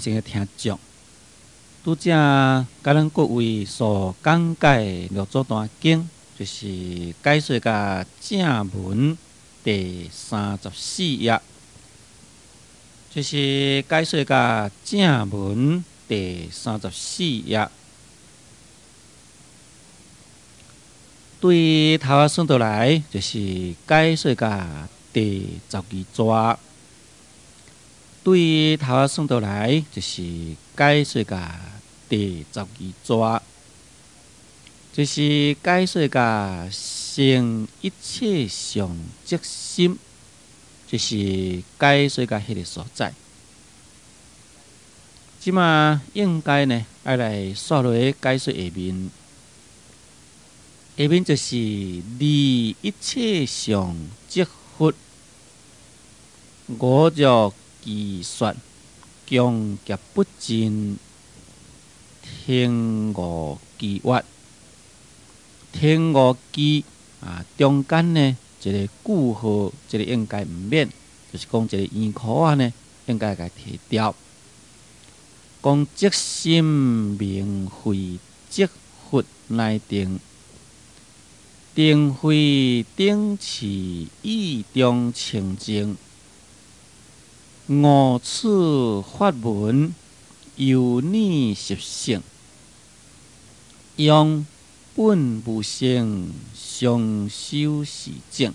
誠的聽眾，拄才共咱各位所講解六祖壇經，就是解說甲正文第三十四頁，就是解說甲正文第三十四頁。對頭仔算倒來，就是解說甲第十二逝。對頭仔算倒來，就是解說甲第十二逝，就是解說甲成一切相即心，就是解說甲彼个所在。這馬應該呢，愛來煞落解說下面，下面就是離一切相即佛，五濁俱說，窮劫不盡，停悟機越，停悟機啊，中間呢一个句號，這个應該毋免，就是講一个圓箍仔呢，應該共提掉。講即心名慧，即佛乃定，定慧等持意中清淨。悟此法門，由念習性，用本無生，常修是證。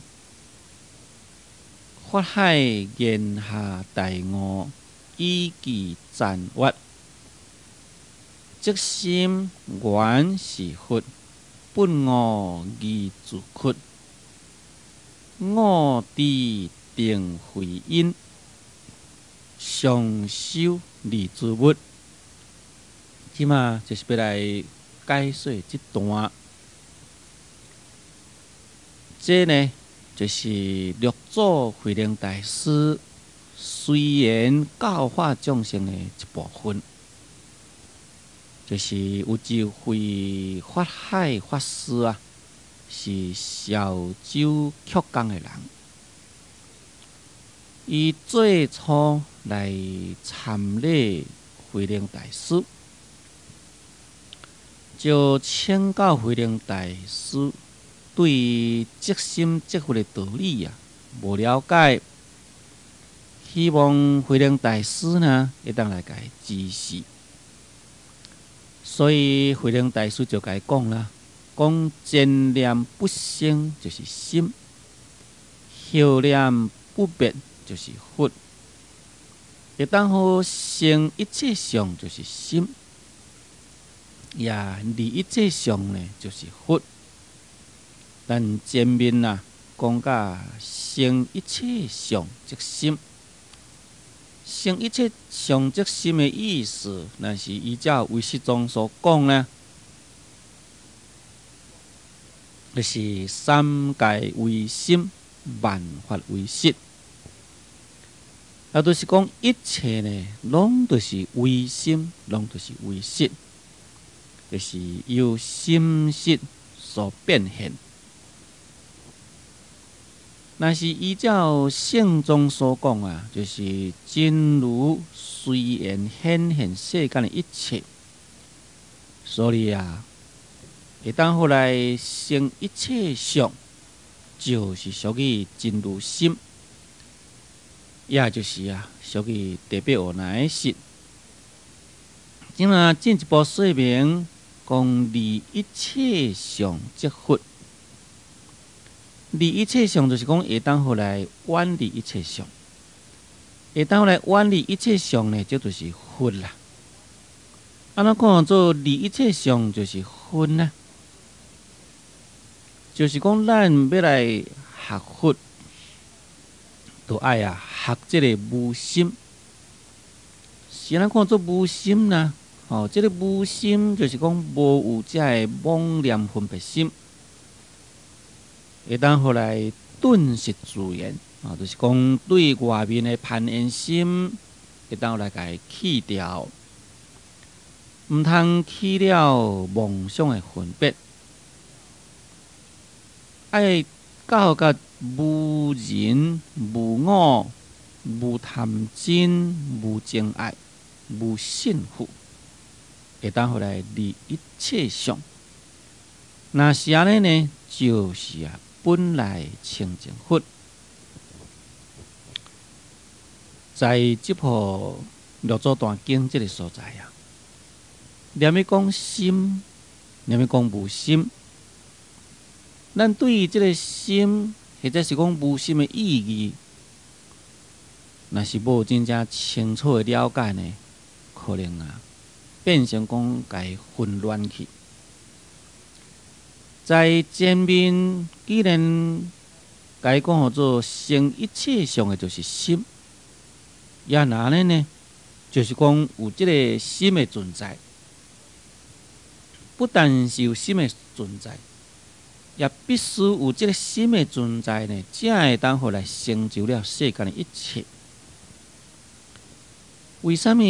法海言下大悟，以記讚越。即心原是佛，本悟而自屈。悟知定慧因，常修離諸物。這馬就是欲來解說這段。這呢，就是六祖慧能大師隨緣教化眾生的一部分。就是有一位法海法師啊，是潮州曲江的人。伊最初來參禮慧能大師，就請教慧能大師對即心即佛的道理啊，無了解，希望慧能大師呢會當來共伊指示。所以慧能大師就共伊講啦，講前念不生就是心，後念不滅就是佛，會當予成一切相就是心，也離一切相呢就是佛。咱前面啊講甲成一切相即心，成一切相即心的意思，若是依照唯識宗所講呢，就是三界唯心，萬法唯識。啊，就是講一切呢，攏就是唯心，攏就是唯識，就是由心識所變現。若是依照聖宗所講啊，就是真如隨緣顯現世間的一切，所以啊，會當予來成一切相，就是屬於真如心。也就是啊，屬於第八阿賴耶識。這馬進一步說明，講離一切相即佛。離一切相就是講會當予來遠離一切相，會當予來遠離一切相呢，這就是佛啦。按怎講做離一切相就是佛呢？就是講咱欲來學佛，就愛啊學這个無心。是按怎看做無心呢？哦，這个無心就是講無有這个妄念分別心，會當予來頓實自然，啊，就是講對外面的攀緣心，會當予來共伊去掉，毋通起了妄想的分別，愛到甲無人無我、無貪嗔、無憎愛。無信佛，會當予來離一切相。若是按呢呢，就是啊，本來清淨佛。在這部六祖壇經這个所在啊，連欲講心，連欲講無心，咱對於這个心，或者是講無心的意義，若是無真正清楚的了解呢，可能啊，變成講共混亂去。在前面既然共伊講號做成一切相的，就是心，也若按呢呢，就是講有這个心的存在，不但是有心的存在，也必須有這个心的存在呢，才會當予來成就了世間的一切。為啥物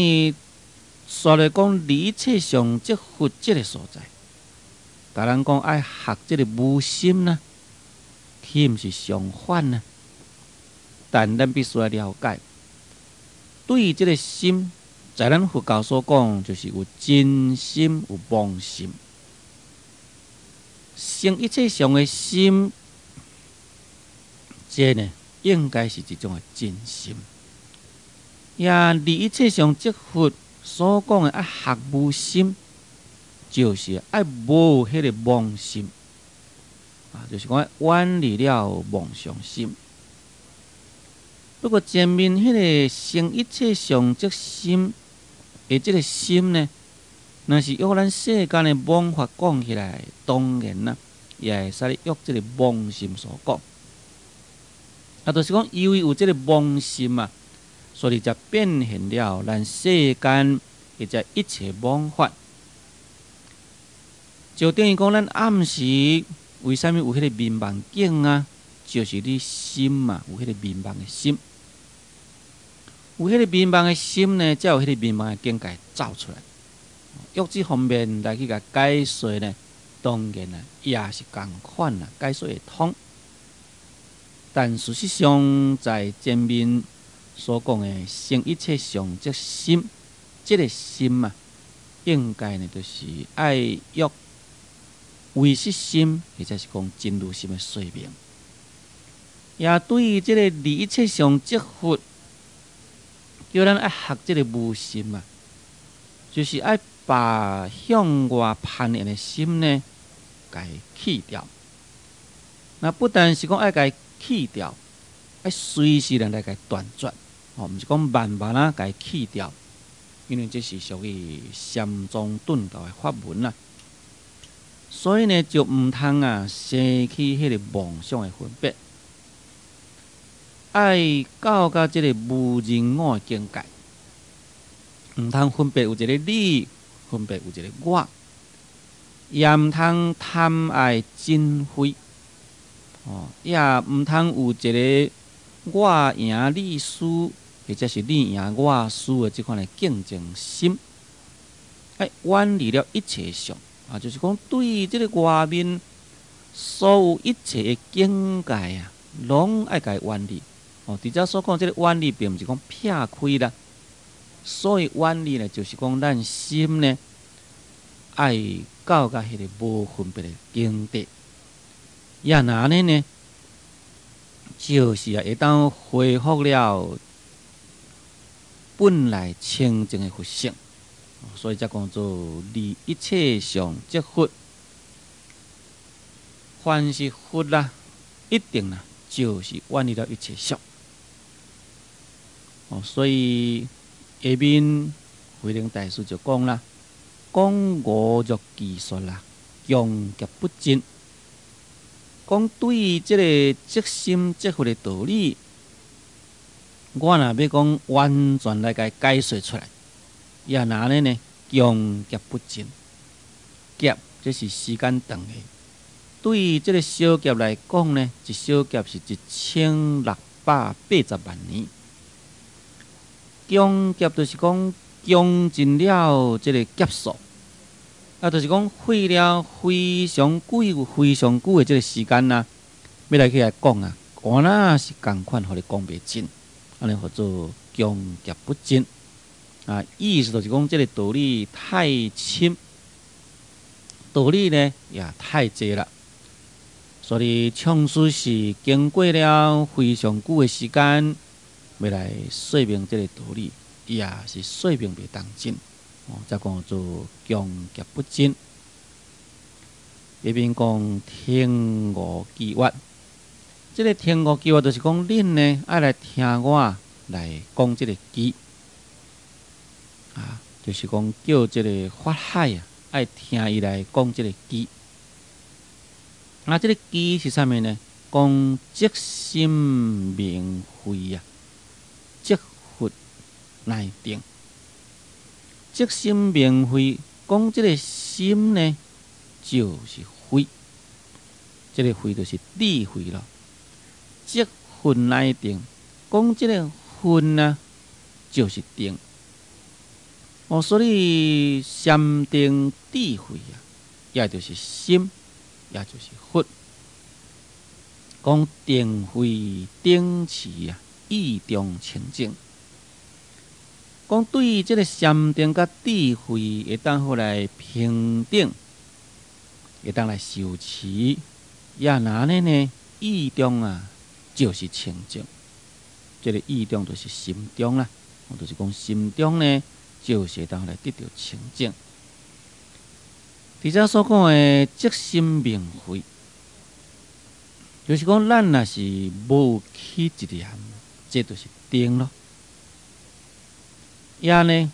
煞來講離一切相即佛這个所在？共咱講愛學這个無心呢，豈毋是相反呢？但咱必須愛了解，對於這个心，在咱佛教所講，就是有真心，有妄心。成一切相的心，這呢應該是一種的真心。也離一切相即佛所講的愛學無心，就是愛無彼个妄心，啊，就是講遠離了妄想心。不過前面彼个成一切相即心的這个心呢，若是用咱世間的妄法講起來，當然啦，也會使用這个妄心所講。啊，就是講由於有這个妄心啊，所以才變現了咱世間的這一切妄法。就等於講，咱暗時為啥物有彼个眠夢境啊？就是你心嘛，有彼个眠夢的心，有彼个眠夢的心呢，才有彼个眠夢的境界走出來。用這方面來去共解說呢，當然啊，也是仝款啦，解說會通。但事實上，在前面所講的成一切相即心，這个心啊，應該呢，就是愛約唯識心，或者是講真如心的說明。也對於這个離一切相即佛，叫咱愛學這个無心啊，就是愛把向外攀緣的心呢，共去掉。那不但是講愛共去掉，愛隨時來共斷絕，哦，毋是講慢慢仔共去掉，因為這是屬於禪宗頓教的法門啦。所以呢，就毋通啊，生起彼个妄想的分別，愛到佮這个無人我的境界，毋通分別有一个你，分別有一个我，也毋通貪愛憎非，哦，也毋通有一个我贏你輸，或者是你贏我輸的這款的競爭心，愛遠離了一切相。啊，就是講對這个外面所有一切的境界啊，攏愛共遠離。哦，佇遮所講這个遠離，並毋是講撇開啦。所以遠離呢，就是講咱心呢，愛到佮彼个無分別的境地。也若按呢呢，就是啊，會當恢復了本來清淨的佛性。所以才講做離一切相即佛，凡是佛啦，一定啦，就是遠離了一切相。哦，所以下面慧能大師就講啦，講五濁技術啦，窮劫不盡。講對於這个即心即佛的道理，我若欲講完全來共解說出來，也若按呢呢，窮劫不盡。劫這是時間長的，對於這个小劫來講呢，一小劫是1680萬年。窮劫就是講窮盡了這个劫數，啊，就是講費了非常久、非常久的這个時間啊，欲來去來講啊，敢若是仝款，予你講袂盡，按呢號做窮劫不盡。啊，意思就是講這个道理太深，道理呢也太濟啦。所以創始是經過了非常久的時間，欲來說明這个道理，也是說明袂當盡，哦，才講做窮極不盡。下面講聽我偈話，這个聽我偈話就是講恁呢愛來聽我來講這个偈。啊，就是講叫這个法海啊，愛聽伊來講這个偈。啊，這个偈是啥物呢？講即心名慧啊，即佛乃定。即心名慧，講這个心呢，就是慧，這个慧就是智慧咯。即佛乃定，講這个佛啊，就是定。哦，所以禪定智慧啊，也就是心，也就是佛。講定慧等持啊，意中清淨。講對這个禪定佮智慧會當好來平等，會當來修持，也若按呢呢？意中啊，就是清淨。這个意中就是心中啦，就是講心中呢，就是會當來得著清淨。佇遮所講的即心名慧，就是講咱若是無起一念，這就是定咯。也呢，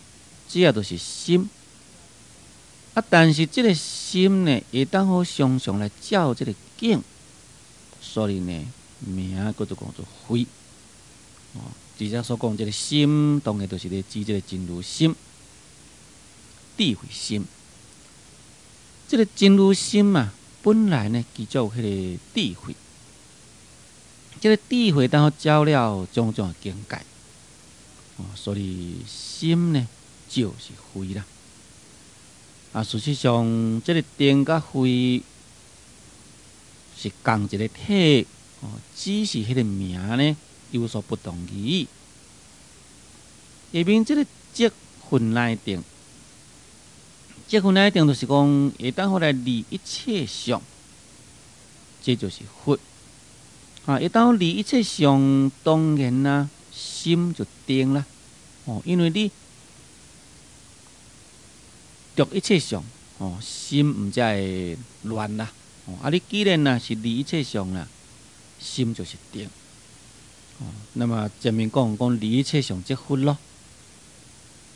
這也就是心。啊，但是這个心呢，會當好常常來照這个境，所以呢，名叫做講做慧。哦，佇遮所講這个心，當然就是咧指這个真如心、智慧心。這个真如心啊，本來呢，其中有彼个智慧。這个智慧當好照了種種的境界。哦，所以心呢，就是慧啦。啊，事實上，這个定佮慧是仝一个體，哦，只是彼个名呢有所不同而已。下面這个即佛乃定，即佛乃定就是講會當好來離一切相，這就是佛。啊，會當離一切相，當然啦，心就定啦。哦，因為你著一切相，哦，心毋才會亂啦。哦，啊，你既然若是離一切相啦，心就是定。哦，那麼前面講講離一切相即佛咯。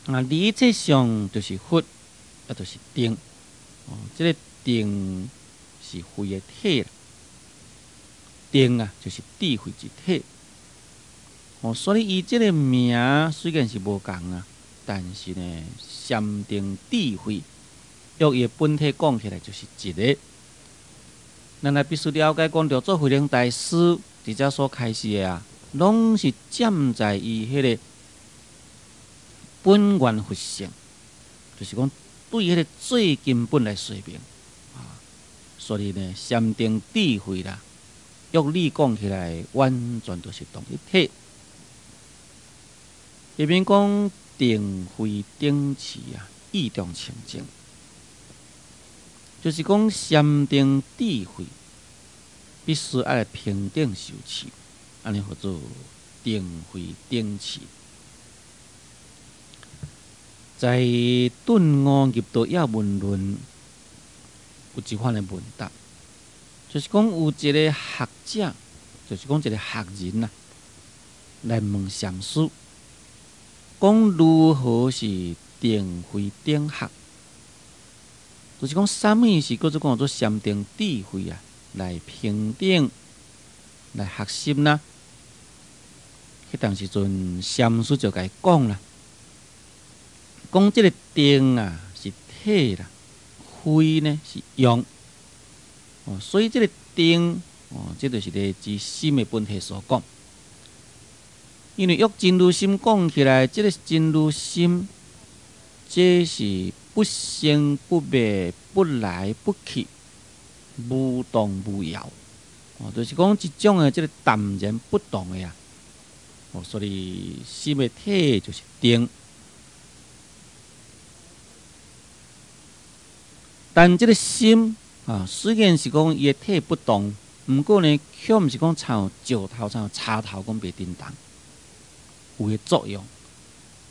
啊，離一切相就是佛，啊，就是定。哦，這个定是慧的體啦。定啊，就是智慧一體。哦，所以伊這个名雖然是無仝啊，但是呢，禪定智慧，用伊的本體講起來就是一个。咱來必須了解，講六祖慧能大師佇遮所開示的啊，攏是站在伊彼个本源佛性，就是講對彼个最根本來說明啊。所以呢，禪定智慧啦，用理講起來，完全都是同一體。下面講定慧等持啊，意中清淨，就是講禪定智慧必須愛來平等修持，按呢號做定慧等持。在頓悟入道要問論有一款的問答，就是講有一个學者，就是講一个學人啊，來問禪師，講如何是定慧等學，就是講啥物是叫做講做禪定智慧啊，來平等來學習呢？彼當時陣禪師就共伊講啦，講這个定啊是體啦，慧呢是用，哦，所以這个定哦，這就是咧指心的本體所講。因為欲真如心講起來，這个真如心，這是不生不滅、不來不去、無動無搖，哦，就是講一種的這个淡然不動的啊。哦，所以心的體就是定。但這个心啊，雖然是講伊的體不動，毋過呢，卻毋是講親像石頭、親像柴頭講袂振動，有彼作用。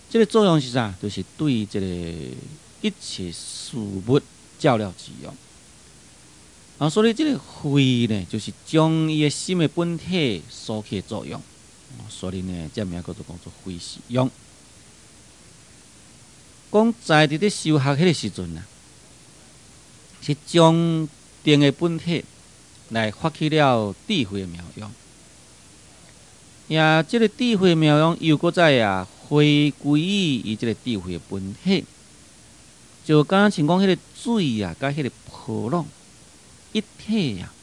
這个作用是啥？就是對這个一切事物照料之用。啊，所以這个慧呢，就是將伊的心的本體所起的作用。所以呢，這名叫做講做慧是用。講在佇咧修學彼个時陣啊，是將定的本體來發起了智慧的妙用。也這个智慧妙用又閣再啊回歸於伊這个智慧的本體，就敢若像講彼个水啊，佮彼个波浪一體啊，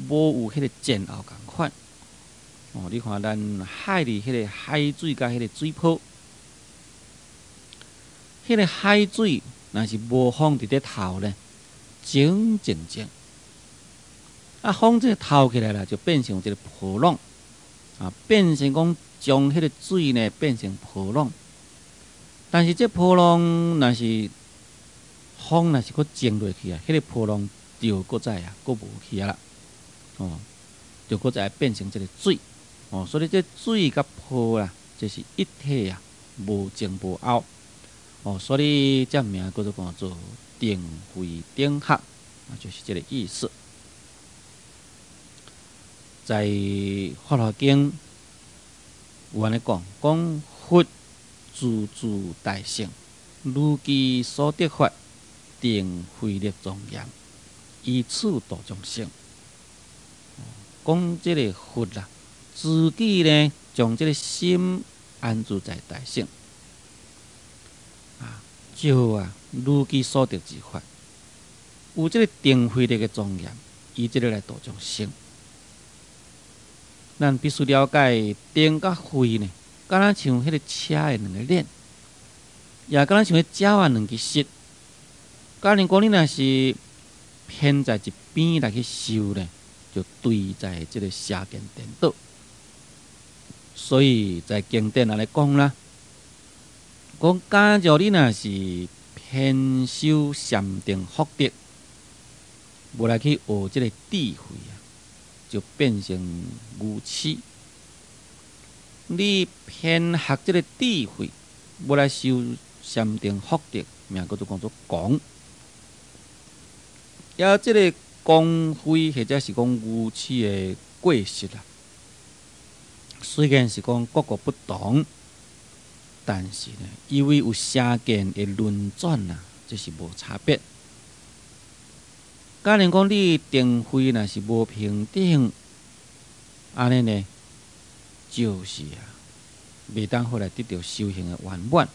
無有彼個前後仝款。哦，你看咱海裡彼个海水佮彼个水泡，彼个海水若是無風佇咧透咧，靜靜靜。啊，風這個透起來啦，就變成一個波浪，啊，變成講將彼個水呢變成波浪。但是這波浪若是風若是閣靜落去啊，彼個波浪就閣再啊，閣無去啊啦，哦，就閣再變成這个水，哦，所以這水佮波啊，這是一體啊，無前無後，哦，所以這名叫做講做定慧頂合，啊，就是這个意思。在《法華經》有按呢講，講佛自住大乘，如其所得法，定慧力莊嚴，以此度眾生。講這个佛啊，自己呢，將這个心安住在大乘，啊，就啊，如其所得之法，有這个定慧力的莊嚴，以這个來度眾生。咱必須了解定佮慧呢，敢若像彼个車的兩个輪，也敢若像彼鳥仔兩支翼。假如講你若是偏在一邊來去修呢，就對在這个邪見顛倒。所以在經典按呢講啦，講假如你若是偏修禪定福德，無來去學這个智慧啊，就變成愚癡。你偏學這个智慧，無來修禪定福德，名叫做講做狂。也這个狂慧或者是講愚癡的過失啊，雖然是講各各不同，但是呢，因為有邪見的輪轉啊，這是無差別。假如講你定慧若是無平等，按呢呢，就是啊，袂當好來得著修行的圓滿。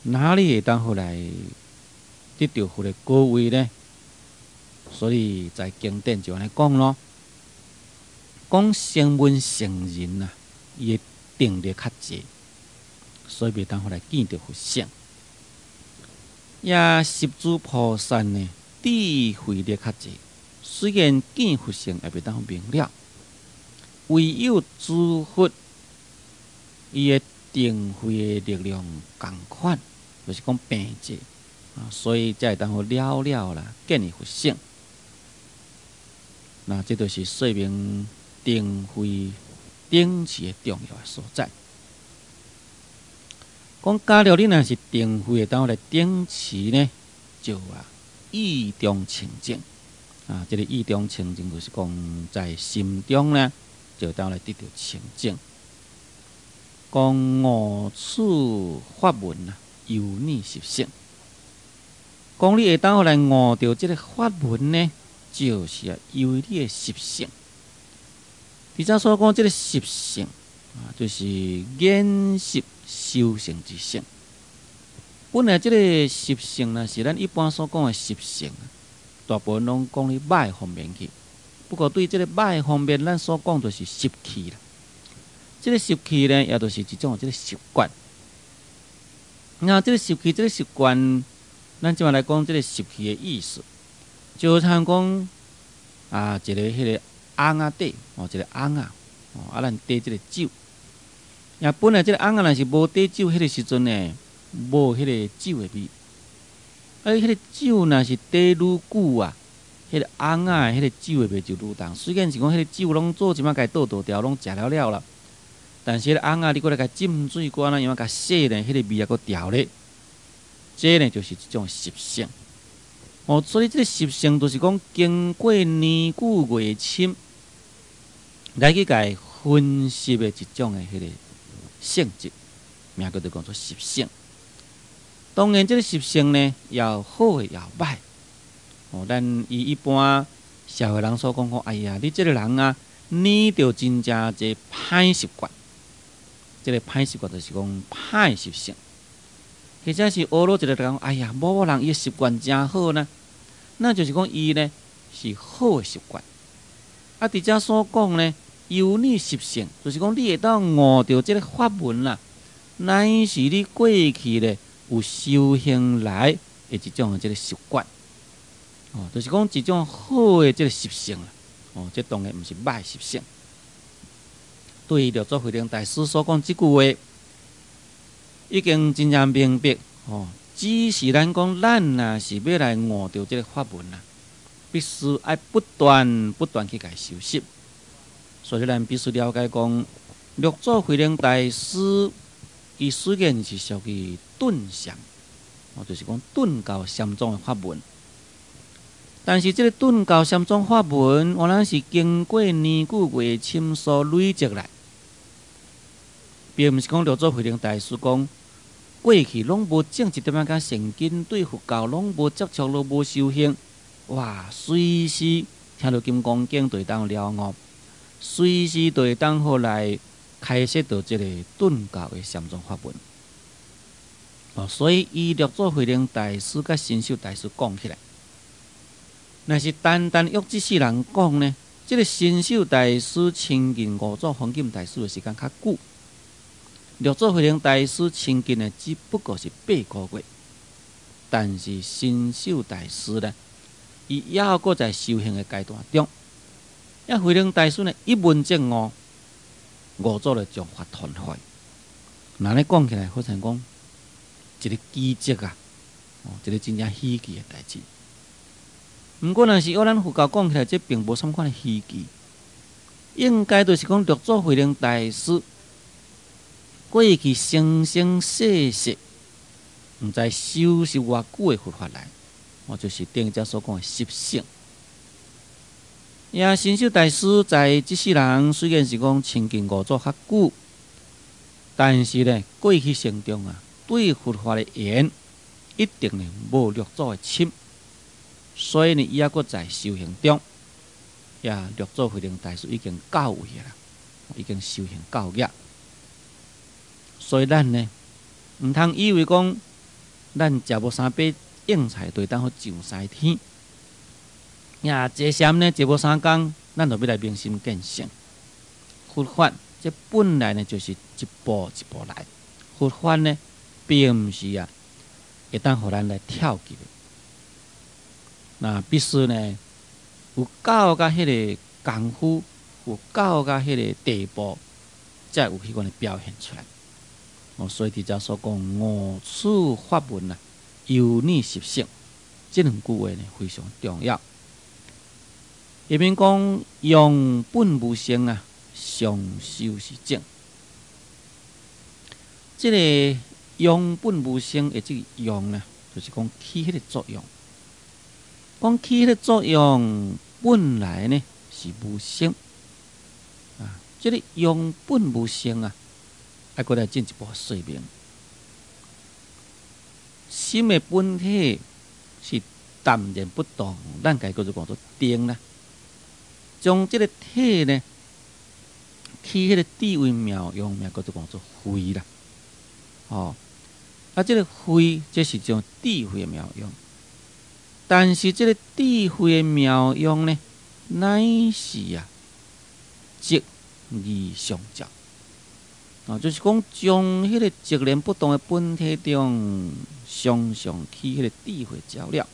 哪裡會當好來得著佛的果位呢？所以在經典就按呢講囉，講聲聞乘人啊，伊的定力較濟，所以袂當好來見著佛性。也十住菩薩呢，智慧力較濟，雖然見佛性也袂當明了，唯有諸佛伊的定慧的力量仝款，就是講平濟啊，所以才會當好了了啦，見伊佛性。那這就是說明定慧等持的重要的所在。講假如你若是定慧會當來等持呢，就啊意中清淨啊，這个意中清淨就是講在心中呢，就當來得著清淨。講悟此法門啊，由你習性。講你會當來悟著這个法門呢，就是啊，由你的習性。而且所講這个習性啊，就是研習修行之性。本來這个習性呢，是咱一般所講的習性，大部分攏講咧歹方面去。不過對這个歹方面，咱所講就是習氣啦。這个習氣呢，也就是一種這个習慣。那這个習氣，這个習慣，咱這擺來講這个習氣的意思，就親像講啊，一个彼个甕仔底，哦，一个甕仔，哦，啊，咱綴這个酒。也本來這个甕仔若是無綴酒，彼个時陣呢，無彼个酒的味。啊，彼个酒若是缀愈久啊，彼个翁仔彼个酒的味就愈重。雖然是講彼个酒攏做一擺共倒倒掉，攏食了了啦，但是彼个翁仔你閣來共浸水，閣按怎樣共洗呢？彼个味猶閣著咧。這呢就是一種習性。哦，所以這个習性就是講經過年久月深來去共分析的一種的彼个性質，名叫做講做習性。當然，這个習性呢，有好的，有歹。哦，咱以一般社會人所講講，哎呀，你這个人啊，染著真正濟歹習慣。這个歹習慣就是講歹習性，或者是學了一个人講，哎呀，某某人伊的習慣誠好呢，那就是講伊呢是好的習慣。啊，佇遮所講呢，由你習性，就是講你會當悟著這个法門啦，乃是你過去咧有修行來的一種這个習慣。哦，就是講一種好的這个習性啦。哦，這當然毋是歹習性。對六祖慧能大師所講這句話，已經真正明白。哦，只是咱講，咱若是欲來悟著這个法門啊，必須愛不斷不斷去共修習。所以咱必須了解講，六祖慧能大師，伊雖然是屬於頓禪，哦，就是講頓教禪宗的法門。但是這个頓教禪宗法門，原來是經過年久月深所累積來，並毋是講六祖慧能大師講過去攏無種一點仔善根，對佛教攏無接觸，攏無修行，哇！隨時聽著金剛經就會當了悟，隨時就會當予來開示著這个頓教的禪宗法門。哦，所以以六祖慧能大師佮神秀大師講起來，若是單單約這世人講呢，這个神秀大師親近五祖弘忍大師的時間較久，六祖慧能大師親近的只不過是8個月，但是神秀大師呢，伊猶閣在修行的階段中，啊，慧能大師呢一問證悟，五祖就將法傳予伊。若按呢講起來，好像講一个奇蹟啊，哦，一个真正稀奇的代誌。毋過，若是按咱佛教講起來，這並無啥物款的稀奇，應該就是講六祖慧能大師過去生生世世，毋知修習偌久的佛法來，哦，就是頂一節所講的習性。也神秀大師在這世人雖然是講親近五祖較久，但是呢，過去生中啊，對佛法的緣一定呢無六祖的深。所以呢，伊猶閣在修行中，也六祖慧能大師已經到位啦，已經修行到額。所以咱呢，毋通以為講咱食無三把硬菜就會當予上西天。也坐禪呢，坐無三工，咱就欲來明心見性。佛法這本來呢，就是一步一步來。佛法呢，並毋是啊，會當予咱來跳級的。那必須呢，有到甲彼个功夫，有到甲彼个地步，才有彼款的表現出來。哦，所以佇遮所講悟此法門啊，由你習性，這兩句話呢非常重要。下面講用本無生啊，常修是證。這个用本無生的這个用呢，就是講起彼个作用。講起彼个作用，本來呢是無生啊。這个用本無生啊，愛閣來進一步說明。心的本體是淡然不動，咱共伊叫做講做定啦。將這个體呢，起彼个智慧妙用，名叫做講做慧啦。哦，啊，這个慧，這是種智慧的妙用。但是這个智慧的妙用呢，乃是啊，寂而常照。哦，就是講將彼个寂然不動的本體中，常常起彼个智慧照了。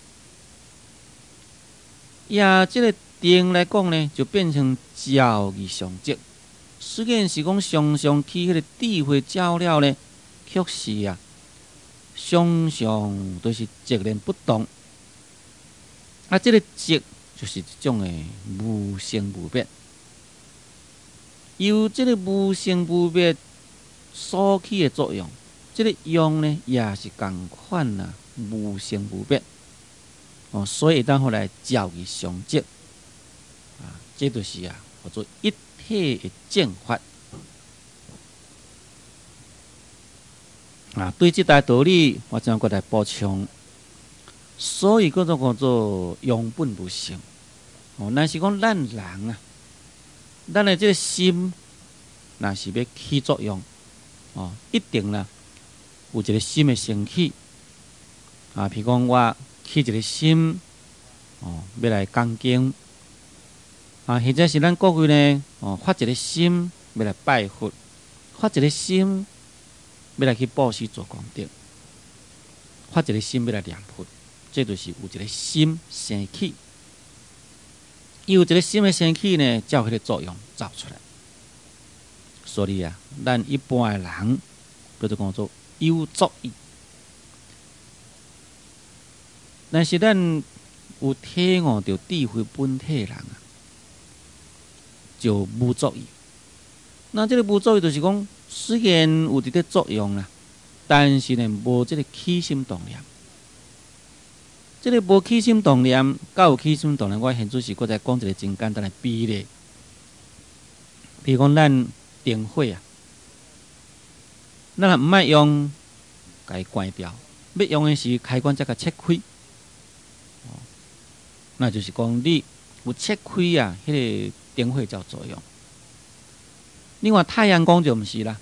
也這个定來講呢，就變成照而常寂。雖然是講常常起彼个智慧照了呢，卻是啊，常常都是寂然不動。啊，這个寂就是一種的無生無滅。由這个無生無滅所起的作用，這个用呢也是仝款啊，無生無滅。哦，所以會當予來照伊相即，啊，這就是啊，叫做一體的正法。啊，對這大道理，我將閣來補充。所以叫做叫做用本無生。哦，若是講咱人啊，咱的這个心，若是欲起作用，哦，一定啦，有一个心的生起。啊，譬如講我起一个心，哦，欲來講經，啊，或者是咱各位呢，哦，發一个心欲來拜佛，發一个心欲來去布施做功德，發一个心欲來念佛，這就是有一个心生起。有一个心的生起呢，才有彼个作用走出來。所以啊，咱一般的人叫做講做有作意，但是咱有體悟著智慧本體的人啊，就無作意。那這个無作意就是講，雖然有佇咧作用啦，但是呢，無這个起心動念。這个無起心動念，佮有起心動念，我現主時閣再講一个真簡單的比例。比如講，咱燈火啊，咱若毋愛用，共伊關掉；欲用的時，開關才共切開。那就是講，你有切開啊，彼个燈火才有作用。另外，太陽光就毋是啦，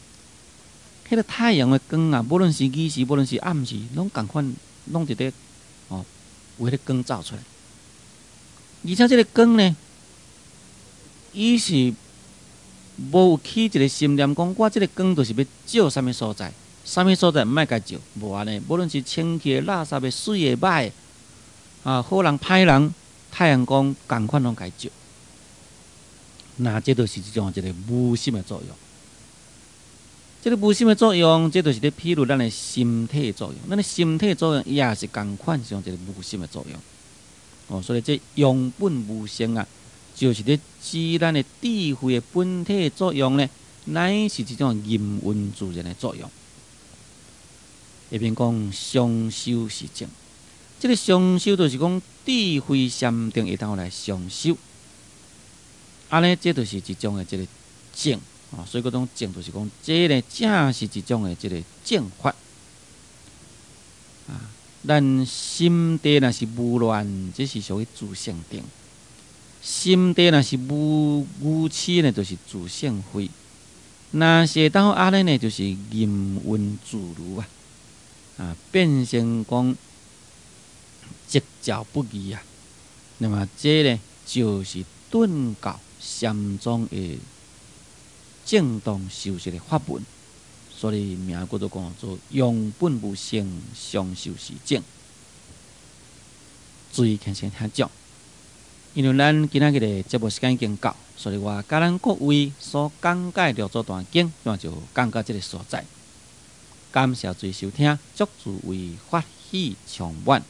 彼个太陽的光啊，無論是日時，無論是暗時，攏仝款，攏佇咧哦，有彼个光照出來。而且這个光呢，伊是無有起一个心念，講我這个光就是欲照啥物所在，啥物所在毋愛共照，無按呢。無論是清氣的、垃圾的、媠的、歹的，啊，好人歹人，太陽光仝款攏共照。那這就是一種一个無心的作用。這个無心的作用，這就是咧譬如咱的心體作用。咱的心體作用也是仝款，是用一个無心的作用。哦，所以這用本無生啊，就是咧指咱的智慧的本體作用呢，乃是一種任運自然的作用。下面講雙修是證，這个雙修就是講智慧禪定會當來雙修。按呢，這就是一種的這个證啊，所以嗰種證就是講，這个正是一種的這个正法啊。咱心地若是無亂，這是屬於自性定；心地若是無愚癡呢，就是自性慧。若是會當按呢呢，就是任運自如啊，啊，變成講寂照不疑啊。那麼這呢，就是頓教禪宗的正當修習的法門，所以名叫做講做用本無生，雙修是證。注意聽先聽講，因為咱今仔日的節目時間已經到，所以我共咱各位所講解六祖壇經，就講到這个所在。感謝注意收聽，祝諸位法喜充滿。